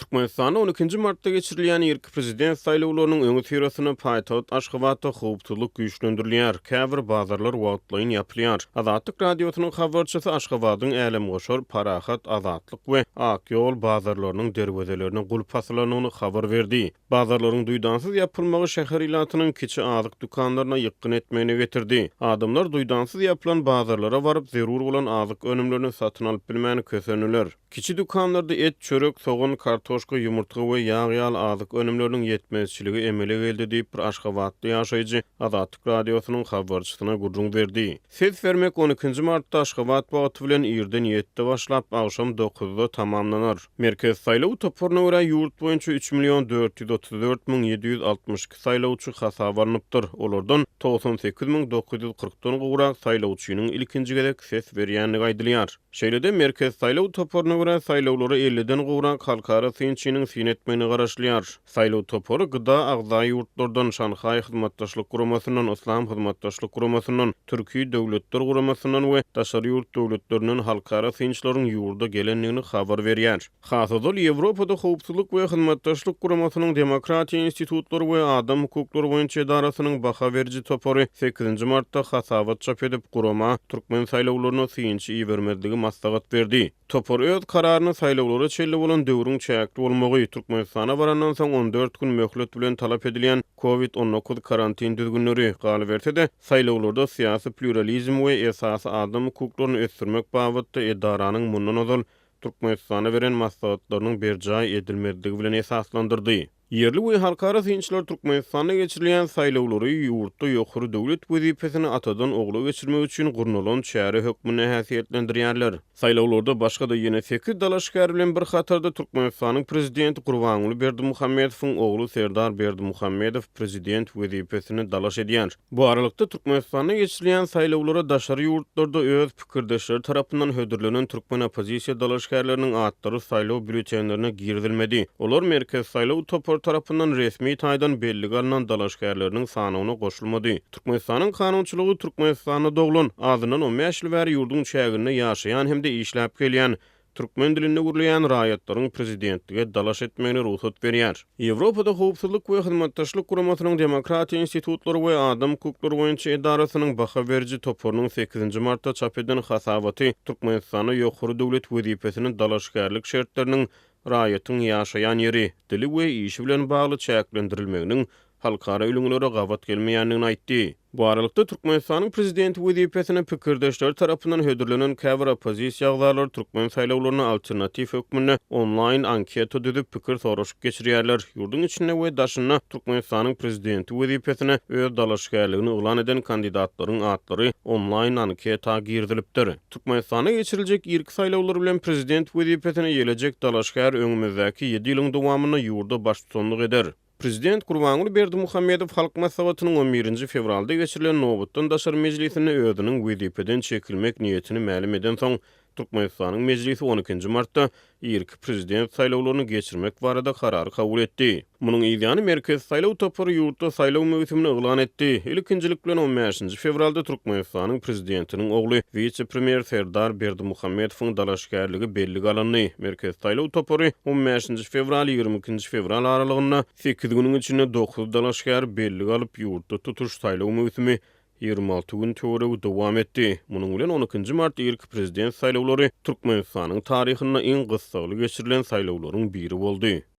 Türkmenistanda on ikinji martda geçirilýän irki prezident saýlawlarynyň öňüsyrasynda paýtagt Aşgabatda howpsuzlyk güýçlendirilýär, käbir bazarlar wagtlaýyn ýapylýar. Azatlyk Radiosynyň habarçysy Aşgabadyň Älemgoşar, Parahat, Azatlyk we Ak ýol bazarlarynyň derwezelerine gulp asylandygyny habar berdi. Bazarlaryň duýdansyz ýapylmagy şäher ilatynyň kiçi azyk dükanlaryna ýykgyn etmegine getirdi. Adamlar duýdansyz ýapylan bazarlara baryp, zerur bolan azyk önümlerini satyn alyp bilmän kösendiler. Kiçi dükanlarda et, çörek, sogan, kartoşka, ýumurtga we ýag ýaly azyk önümleriniň ýetmezçiligi emele geldi diýip, bir aşgabatly ýaşaýjy Azatlyk Radiosynyň habarçysyna gürrüň berdi. Ses bermek on ikinji martda Aşgabat wagty bilen irden ýedide başlap, agşam dokuzda tamamlanar. Merkezi saýlaw toparyna görä, ýurt boýunça üç million 434 762 saýlawçy hasaba alnypdyr. Olardan 98 940-dan gowrak saýlawçynyň ilkinji gezek ses berýändigi aýdylýar. Şeýle-de, Merkezi saýlaw toparyna görä, saýlawlara elliden gowrak halkara synçynyň syn etmegine garaşylýar. Saýlaw topary GDA agza ýurtlardan, Şanhaý Hyzmatdaşlyk Guramasyndan, Yslam Hyzmatdaşlyk Guramasyndan, Türki Döwletler Guramasyndan we daşary ýurt döwletlerinden halkara synçylaryň ýurda gelendigini habar berýär. Has ozal Ýewropada Howpsuzlyk we Hyzmatdaşlyk Guramasynyň Demokratiýa institutlary we adam hukuklary boýunça edarasynyň baha beriji topary sekizinji martda hasabat çap edip, gurama türkmen saýlawlaryna synçy ibermezligi maslahat berdi. Topar öz kararyny saýlawlara çenli bolan döwrüň çäkli bolmagy, Türkmenistana barandan soň 14 gün möhlet bilen talap edilýän Covid 19 karantin düzgünleri, galyberse-de, saýlawlarda syýasy plýuralizm we esasy adam hukuklaryny ösdürmek babatda edaranyň mundan ozal Türkmenistana beren maslahatlarynyň berjaý edilmezligi bilen esaslandyrdy. Ýerli we halkara synçylar Türkmenistanda geçirilýän saýlawlary ýurtda ýokary döwlet wezipesini atadan ogla geçirmek üçin gurnalan çäre hökmünde häsiýetlendirýärler. Saýlawlarda başga-da ýene sekiz dalaşgär bilen bir hatarda Türkmenistanyň prezidenti Gurbanguly Berdimuhamedowyň ogly Serdar Berdimuhamedow prezident wezipesine dalaş edýär. Bu aralykda, Türkmenistanda geçirilýän saýlawlara daşary ýurtlarda öz pikirdeşleri tarapyndan hödürlenen türkmen oppozisiýa dalaşgärleriniň atlary saýlaw býulletenlerine girizilmedi. Olar Merkezi saýlaw topary tarapyndan resmi taýdan bellige alnan dalaşgärleriniň sanawyna goşulmady. Türkmenistanyň kanunçylygy Türkmenistanda doglan, azyndan on bäş ýyl bäri ýurduň çäginde ýaşaýan hem-de işläp gelýän, türkmen dilinde gürleýän raýatlaryň prezidentlige dalaş etmegine rugsat berýär. Ýewropada Howpsuzlyk we Hyzmatdaşlyk Guramasynyň Demokratiýa institutlary we adam hukuklary boýunça edarasynyň baha beriji toparynyň sekizinji martda çap eden hasabaty Türkmenistanda ýokary döwlet wezipesine dalaşgärlik şertleriniň raýatyň ýaşaýan ýeri, dili we işi bilen bagly çäklendirilmeginiň halkara ülňülere gabat gelmeýändigini aýtdy. Bu aralykda, Türkmenistanyň prezidenti wezipesine pikirdeşleri tarapyndan hödürlenen käbir oppozisiýa agzalary türkmen saýlawlaryna alternatiw hökmünde onlaýn anketa düzüp, pikir soraşyk geçirýärler. Ýurduň içinde we daşynda Türkmenistanyň prezidenti wezipesine öz dalaşgärligini yglan eden kandidatlaryň atlary onlaýn anketa girizilipdir. Türkmenistanda geçiriljek irki saýlawlar bilen prezident wezipesine ýelejek dalaşgär öňümizdäki ýedi ýylyň dowamynda ýurda baştutanlyk eder. Prezident Gurbanguly Berdimuhamedow Halk Maslahatynyň on birinji fewralda geçirilen nobatdan daşary mejlisinde özüniň wezipeden çekilmek niýetini mälim edensoň, Türkmenistanyň Mejlisi on ikinji martda irki prezident saýlawlaryny geçirmek barada karar kabul etdi. Munuň yzýany Merkezi saýlaw topary ýurtda saýlaw möwsümini yglan etdi. Ilkinjilik bilen on bäşinji fewralda Türkmenistanyň Prezidentiniň ogly, wise-premýer Serdar Berdimuhamedowyň dalaşgärligi bellige alyndy. Merkezi saýlaw topary on bäşinji fewral, 22-nji fewral aralygynda sekiz günüň içinde dokuz dalaşgäri bellige alyp, ýurtda tutuş saýlaw möwsümi 26 gün töweregi dowam etdi. Munuň bilen on ikinji mart irki prezident saýlawlary Türkmenistanyň taryhynda iň gyssagly geçirilen saýlawlaryň biri boldy.